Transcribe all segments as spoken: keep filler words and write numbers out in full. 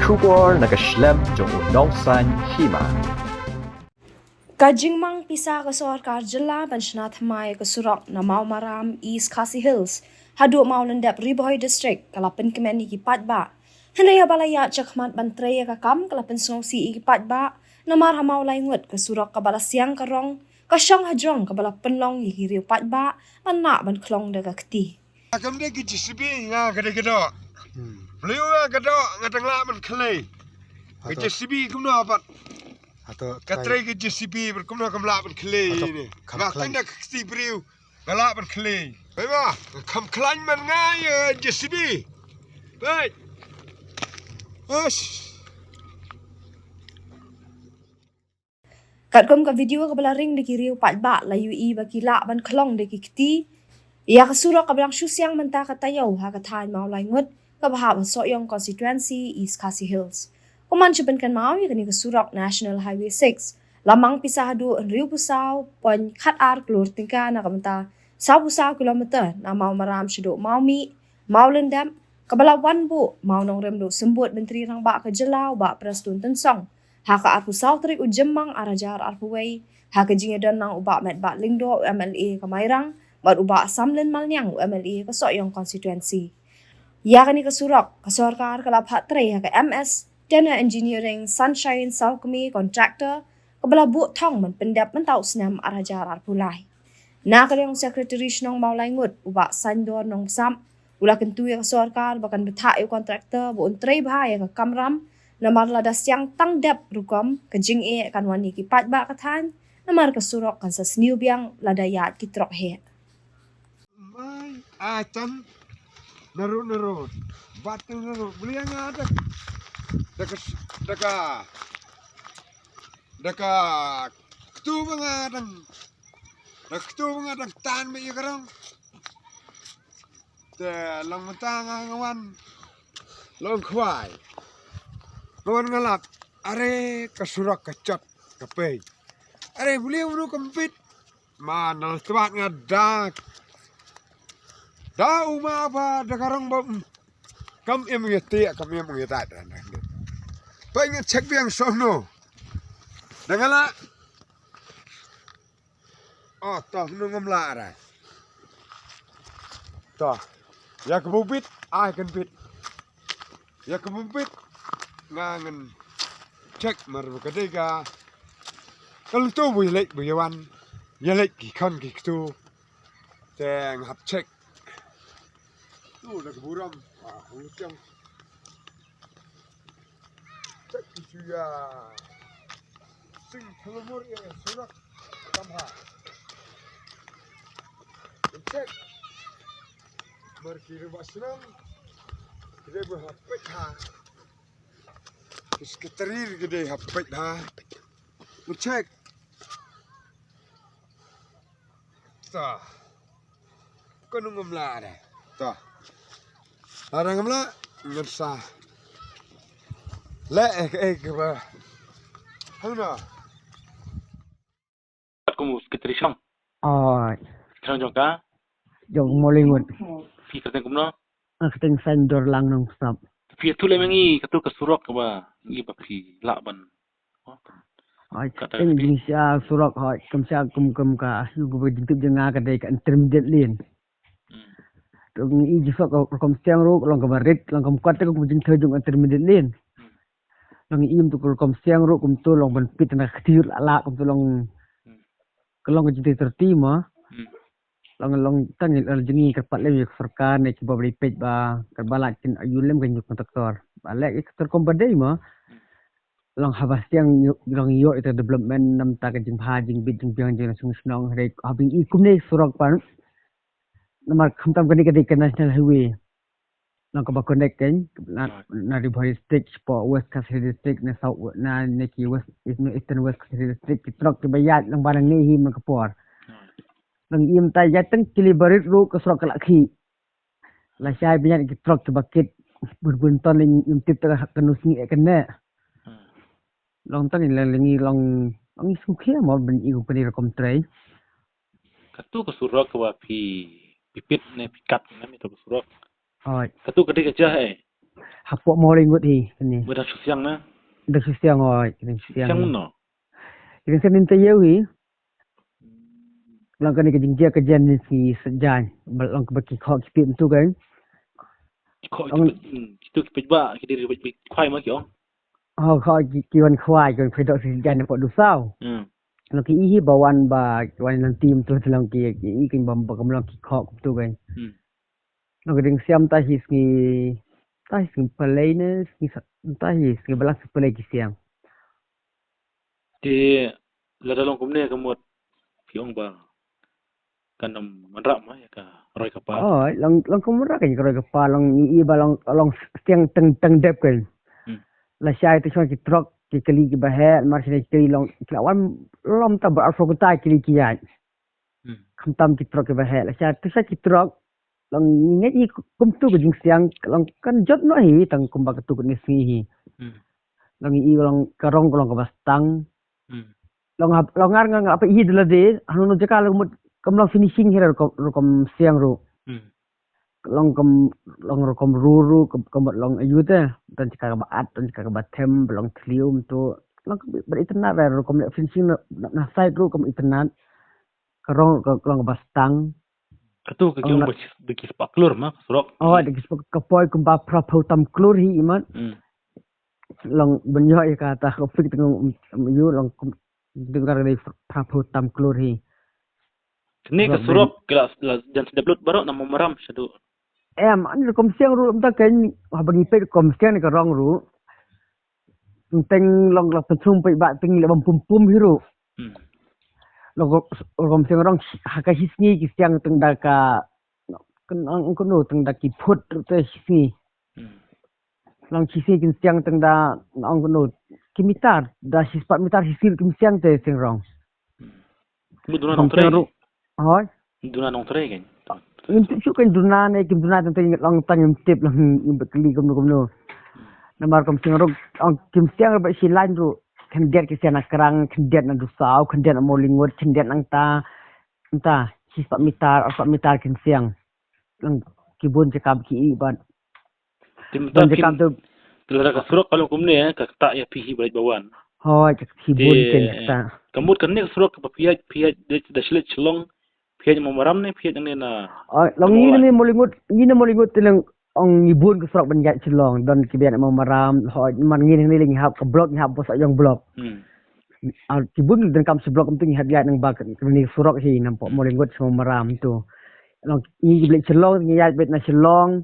Khubor na ka shlem jong u nongsan hima. Ka jingmang pisa ka sorkar jylla ban shna thymmai ka surok na Mawmaram, East Khasi Hills haduh Mawlyndep, Ri Bhoi District, ka la pynkmen ïa ki paidbah. Hynrei haba la ïaid shakhmat ban trei ïa ka kam, ka la pynsngewsih ïa ki paidbah namar ha Mawlaingut ka surok kaba la siang ka rong ka shong hajrong kaba la pynlong ïa ki riew paidbah ban lah ban khlong da ka kti. Kam dei ka J C B, nga ka dei ka doh. Hmm. Blei nga ka doh, nga dang lah ban khlei. Ka J C B kumno pat? Ka trei ka J C B, bad kumno kam lah ban khlei ne? Nga khlei da ka kti briew, nga lah ban khlei. Hei ba, kam khlaiñ man nga ïa J C B. Hei. Ush. Katkum ka video kaba la ring da ki riew paidbah, la ïohi ba ki lah ban khlong da ki kti ïa ka surok kaba dang shu siang mynta ka taïew ha ka thaiñ Mawlaingut kaba hap ha Sohiong Constituency, East Khasi Hills. Kumne shu pynkynmaw, ïa kane ka surok National Highway six la mang pisa haduh hynriewphew saw point khat ar klur tyngka na ka bynta sawphew saw kilometer na Mawmaram shaduh Mawmih, Mawlyndep, kaba la wan buh Mawnongrim da u Symbud Myntri Rangbah ka jylla, u Bah Prestone Tynsong, ha ka arphew saw tarik u Jymmang ar hajar arphew wei, ha ka jingïadon lang u Bah Metbah Lyngdoh, u M L A ka Mairang, bad u Bah Samlin Malniang, u M L A ka Sohiong Constituency. Ïa kane ka surok, ka sorkar ka la phah trei ha ka M S Tena Engineering Sunshine Sawkmie Contractor, kaba la buh thong ban pyndep mynta u snem ar hajar arphew lai. Na ka liang u Secretary Shnong Mawlaingut, u Bah Saindor Nongbsap, u la kyntu ïa ka sorkar ba kan bthah ïa u contractor ba un trei bha ïa ka kamram, namar lada siang tang dep rukom, ka jingeh kan wan ïa ki paidbah ka thaiñ, namar ka surok kan sa sniew biang lada ïaid ki trok heh. Mai, ai tam, narud, narud. Bad tu narud. Beli nga da, da ka, da ka, da ka ktu ba nga dang, da ka ktu ba nga dang tan ba ïa ka rong. Te long mynta nga, nga wan long khwai. Nga wan nga lap. Are ka surok ka chot ka pei. Are beli unu ka mpit. Ma nal twat nga da. Da u ma ba da ka rong ba, mm, kam im ngi ti, kam im ngi ta da. Pa ngi check biang so no. Da nga la. Oh, to, nu ngam la ra. To. Ïa ka bubit, ai kan bit. Ïa ka bubit. Nga ngan check mar ba ka dei ka. Ka lutu bu ïa leit bu ïa wan. Ïa leit ki khon ki ktu. Te nga hap check. Tu da ka burom. Ah, hang chang. Check ki chuya. Sing thalumur ïa surak. Kam ha. Check. Mar ki ruba sinam. Ki dei bu ha pek ha. Ki sekretari ki dei ha pek ha. Check. Ta. Ko nu ngam la da. Ta. Ara ngam la ngan sa. Le eh eh ke ba. Hang na. Kum sekretari shong. Ai. Shong jong ka. Jong Mawlaingut. Phi kyrteng kumno? Nga kyrteng Saindor Lang Nongbsap. Phi tu le mengi katu ka surok ba ngi ba phi lah ban. Hoi, kata teng jingshah surok hoi, kam shah kum kum ka, yu ka jingtip jong nga ka dei ka intermediate lane. Hmm. Tu ngi i jingshah ka rukom siang ruh, long kaba rit, long kam kwat ka kum jingthoh jong intermediate lane. Hmm. Long i im tu ka rukom siang ruh, kum tu long ban pit na ktir la, kum tu long, hmm, ka long ka jingthoh terti ma. Hmm. Long long tang i, long jong ngi kyrpad lem ïa ka sorkar ne kiba bri peit ba, kyrpad la kin ayu lem ka jingkontraktor. Ba leh ïa ka rukom ba dei ma. Hmm. Long haba siang ïoh, long ïoh ïa ka development namar ka jingbha jingbit jingbiang jong nongshong shnong hynrei haba ngi i kumne surok pat. Namar khamtam kane ka dei ka national highway. Long kaba connect kein na, na Ri Bhoi District shapoh West Khasi District na South, na ne ki West, Eastern West Khasi District ki trok kiba ïaid long ba nangne hi man ka por. Long im ta ïaid tang kili barit ruh ka surok ka la khih. La shai ba ïaid ki trok kiba kit bun bun ton, long im tip ta ka nusngi e kane. Hmm. Long tang i la ngi long, long i sngewkhia mo ban i u kane rukom trei. Katu ka surok kaba phi, phi pit ne phi kat ne mi tu ka surok. Hoi. Katu ka dei ka jia eh. Hapoh Mawlyngot hi kane. Ba dang shu siang na? Dang shu siang, oi, dang shu siang. Siang no? Dang siang mynta ïew hi. Long kane ka jingjia ka jan ni si sejai. Ba long kaba ki khoh ki pit mynta kan. Ki khoh ki pit, hmm, kitu ki pit ba, ki dei ki pit khwai ma ki ong. Oh, khoh ki, ki wan khwai, ki wan khwai dok si sejai napoh Dusaw. Hmm. Long ki i hi ba wan ba, ki wan nanti mynta long ki, ki i kin ba, ba kam long ki khoh kumtu kan. Hmm. Long ka dang siang ta hi sngi, ta hi sngi Palei ne, sngi sa, ta hi sngi ba la sngi Palei ki siang. Te lada long kumne ka mut phi ong ba kan ym wanrah ma ïa ka roi ka par. Oh, long, long kumne ka roi ka par, long i, i ba long, long siang teng, teng dep kan. Hmm. Lashai te shong ki trok, ki kali ki ba heh, mar shine ki long, ki la wan lom ta ba arphew kynta kali ki ïaid. Hmm. Khamtam ki trok ki ba heh, lashai te shong ki trok, long ngi ngi kumtu ka jingsiang, long kan jot noh hi, tang kumba katu kane sngi hi. Hmm. Long i long ka rong, long kaba stang. Hmm. Long hap, long ngar ngar ngar apa i de lade, hanu no jaka long mut, kam long finishing hi rukom, rukom siang ruh. Hmm. Long kam, long rukom ru ruh, kam, kam long ayu te, don jaka kaba at, don jaka kaba them, ba long thliew mynta. Long kaba itynnad ruh rukom leh finishing na, na, na side ruh kam itynnad. Ka rong, ka, ka long kaba stang. Katu ka ki ong ba ki, ba ki spah klur ma ka surok. Oh, da ki spah ka poi kumba phraphew tam klur hi imat. Hmm. Long ban ïoh ïa kata ka fik teng yu long kum dei ka dei phraphew tam klur hi. Kane ka surok ki la, la jan sdep lut baroh na Mawmaram shaduh. Em, ani rukom siang ruh mynta kan haba ngi peit rukom siang ne ka rong ruh. Teng long la pynthum peit ba teng le bam pum pum hi ruh. Hmm. Long rukom siang rong ha ka hi sngi ki siang teng da ka, kan ong kano teng da ki phut ruh te hi sngi. Hmm. Long hi sngi kin siang teng da ong kano ki mitar, da hi spah mitar hi sngi kin siang te siang rong. Hmm. Mut duna nong trei. Hoi. Duna nong trei kan. Ngim tip shuh kan duna ne kim duna tang tang long tang ngim tip long ngim ba kylli kumno kumno. Namar kam siang ruh ong kim siang ba shi lain ruh. Khyndiat ki siang na Krang, khyndiat na Dusaw, khyndiat na Mawlyngot, khyndiat nangta. Nta, shi spah mitar, ar spah mitar kin siang. Long ki bun jaka ba ki i bad. Te mynta phin, te lada ka surok ka long kumne, eh, ka ktah ïa phi hi ba leit ba wan. Hoi, ka phi bun ken ka ktah. Ka mut kane ka surok kaba phi ïaid, phi ïaid da shlei Shillong, phi ïaid Mawmaram ne, phi ïaid nangne na. Long ngi ne Mawlyngot, ngi ne Mawlyngot te long ong ngi bun ka surok ban ïaid Shillong, don ki ba ïaid Mawmaram, hoi, man ngi ne ngi hap ka block, ngi hap bos ïong block. Hmm. Ki bun donkam shi block kumtu ngi hap ïaid nang ba kane ka surok hi napoh Mawlyngot sha Mawmaram tu. Long ngi ba leit Shillong, ngi ïaid beit na Shillong.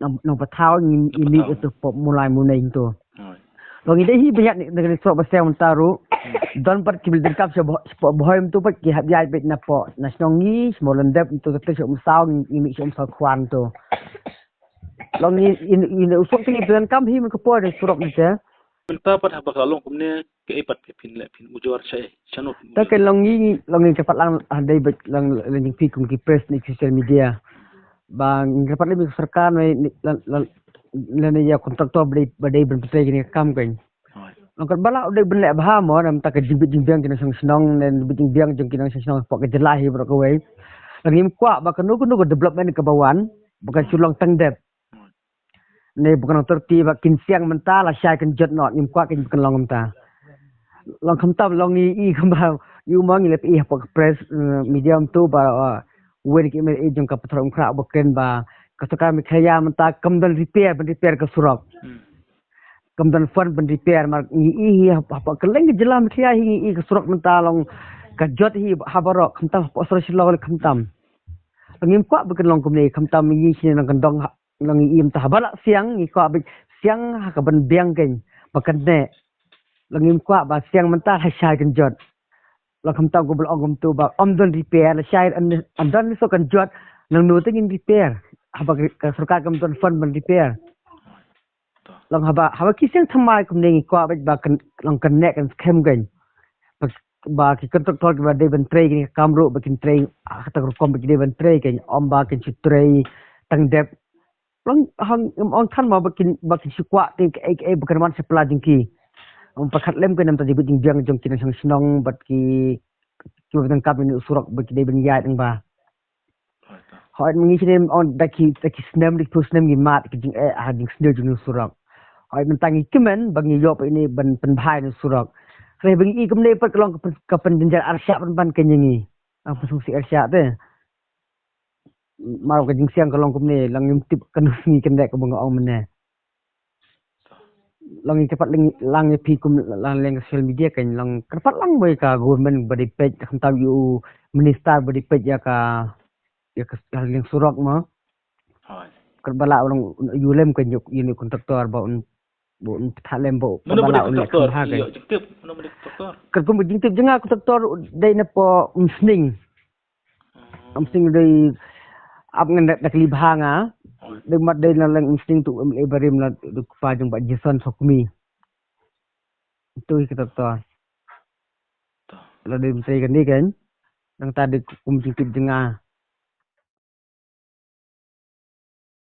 Nang, nang pathaw ngi, ngi mih ïa tu pop mulai munai tu. Hoi. Long ngi dei hi ba ïaid na kane surok ba siang mynta ruh. Hmm. Don pat ki ba donkam sha Bhoi, sha Bhoi mynta pat ki hap ïaid beit napoh na shnong ngi, sha Mawlyndep mynta kata sha Umsaw ngi, ngi mih sha Umsaw Khwan tu. Long ngi, ngi, ngi u surok te ngi donkam hi mynta ka por surok ni te. Mynta pat haba ka long kumne kaei pat phin leh phin ujor shaei shano phin. Ta ujor. Ka long ngi, long ngi ka pat lang ha dei beit lang lang phi kum ki press ne social media. Ba ngi ka pat leh mi ka sorkar ne ne ne ïa contractor ba dei ba dei ban pyntrei kine ka kam kan. Hoi. Long ka ba la dei ban leh bha mo namta ka jingbit jingbiang ki nongshong shnong ne bit jingbiang jong ki nongshong shnong hapoh ka jylla hi baroh kawei. Long ngim kwah ba kano kano ka development kaba wan ba kan shu long tang dep. Hoi. Ne ba kan long thirty ba kin siang mynta lashai kan jot noh, ngim kwah kin ba kan long mynta. Long khamtam long ngi i kumba ïa u ma ngi leh i hapoh ka press, eh, media mynta ba, eh, uwei na ki M L A jong ka Patharong Umkhrah ba kren ba ka sorkar Meghalaya mynta kam don repair ban repair ka surok. Hmm. Kam don fund ban repair mar ngi i hi hap-, hapoh kylleng ka jylla Meghalaya hi ngi i ka surok mynta long ka jot hi ha baroh khamtam hapoh sor Shillong le khamtam. Long ngim kwah ba kan long kumne khamtam ngi hi nang kan dong ha Long ngi im ta haba la siang ngi kwah ba siang ha ka ban biang kein ba kan ne. Long ngim kwah ba siang mynta ha shai kan jot. Long khamtam ko ba la ong kumtu ba ym don repair la shai an, an don so kan jot. Nangno te ngin repair haba ka, ka sorkar kam don fund ban repair. Long haba, haba ki siang thymmai kumne ngi kwah ba, ba kan, long kan ne kan skhem kein. Ba, ba ki contractor kiba dei ban trei kine ki kam ruh ba kin trei, ah, kata ka rukom ba ki dei ban trei kein. Ym ba kin shu trei tang dep. Long hang, ym ong than ma ba kin, ba kin shu kwah te kaei kaei ba kan wan sha pla jong ki. Ym pat khatlem kein namta jingbit jingbiang jong ki nongshong shnong bad ki, kiba donkam ïa une u surok ba ki dei ban ïaid nang ba. Hoi, mynta ngi snem on da ki, da ki snem, da ki phew snem ngi mad ki jingeh ha jingsniew jong u surok. Hoi, mynta ngi kmen ba ngi ïoh pat ine ban pynbha ïa u surok. Hynrei ba ngi i kumne pat ka long ka pyn, ka pynjynjar arshah pynban ka ïa ngi. Ang pynshong si arshah te. Mar ka jingsiang ka long kumne, lang ngim tip kano sngi kan dei kaba nga ong mynne. Long ïa ka pat lang, lang ïa phi kum lang leng social media kan long ka pat lang boi ka government ba dei peit, khamtam ïa u minister ba dei peit ïa ka, ïa ka leng surok mo. Hoi. Ka ba la long ïa u lem kan ïa u contractor ba un, ba un pynthah lem ba u, Mano ba ba la dei un leh contractor? kham ha kan. Ïa jingtip, mano ba dei contractor? Ka kum ba jingtip jong nga contractor dei na po Umsning. Umsning dei ap ngan da kali bha nga. Dei mat dei na leng Umsning tu em le barim la du kpa jong ba Jason Sokmi. Tu hi contractor. La dei menteri kan dei kan. Nangta dei kum jingtip jong nga.